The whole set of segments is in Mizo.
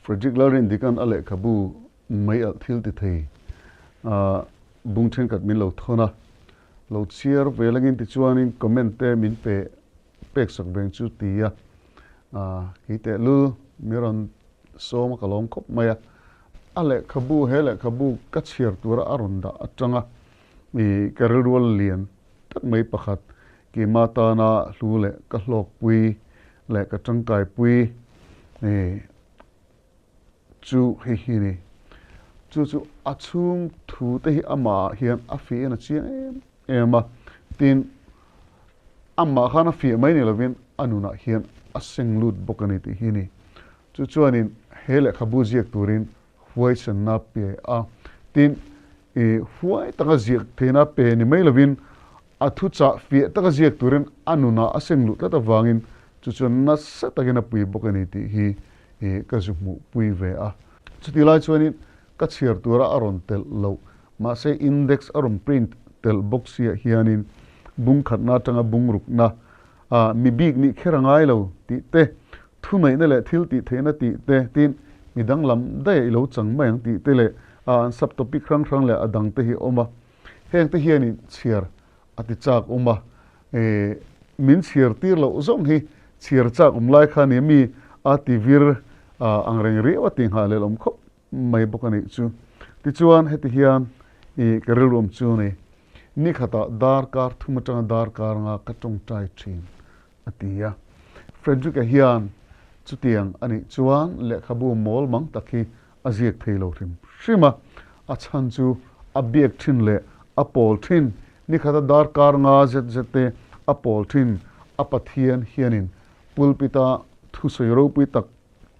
Frederick Lalrindikan a lehkhabu mai alh thil ti thei bung thenkhat min lo thawn a, lo chhiar ve langin tichuanin comment te min pe pek sak veng chu ti a, kei tehlul mi rawn sawm a ka lawm khawp mai a. A lehkhabu he lehkhabu ka chhiar tura a rawn dah atanga i ka rilrual lian tak mai pakhat keimah tana hlu leh ka hlawkpui leh ka tangkaipui i chu hei hi a ni. Chu chu a chhung thu te hi amah hian a fiah in a chiang em em a, tin amah khan a fiah mai ni lovin a nunah hian a seng lut bawk a ni tih hi a ni. Chu chuanin he lehkhabu ziak turin huaisenna pe a, tin i huai taka ziak theihna pe ni mai lovin a thuchah fiah taka ziak turin a nunah a seng luh tlat avangin chu chuan nasa takin a pui bawk a ni tih hi i ka zu hmuh pui ve a. Chutih lai chuanin ka chhiar tura a rawn telh loh, mahse index a rawn print telh bawk siah hianin bung khatna atanga bung rukna a mi bik nih kher a ngai lo tih te, thuneihna leh thil tih theihna tih te, tin mi danglam daih i lo chang mai ang tih te leh a an subtopic hrang hrang leh a dang te hi a awm a. Heng te hianin chhiar a ti chak awm a, e min chhiar tir loh zawng hi chhiar chak awm lai kha a ni mi a ti vir ang reng riau a ti nghah leh awm khawp mai bawk a nih chu. Tichuan heti hian i ka rilru awm chu a ni, ni khatah darkar thum atanga darkar anga ka tawngtai thin a ti a. Frederick-a hian chutiang a nih chuan lehkhabu mawl mang tak hi a ziak thei lo hrim hrim a, a chhan chu a biak thin leh a pawl thin, ni khata darkar nga zet zet te a pawl thin, a Pathian hianin pulpit-a thusawi ropui tak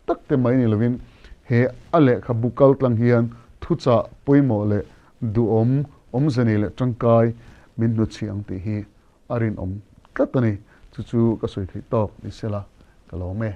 tak te mai ni lovin he a lehkhabu kal tlang hian thuchah pawimawh leh duhawm awmze nei leh tangkai min hnuchhiah ang tih hi a rinawm tlat a ni. Chu chu ka sawi theih tawk ni sela ka lawm e.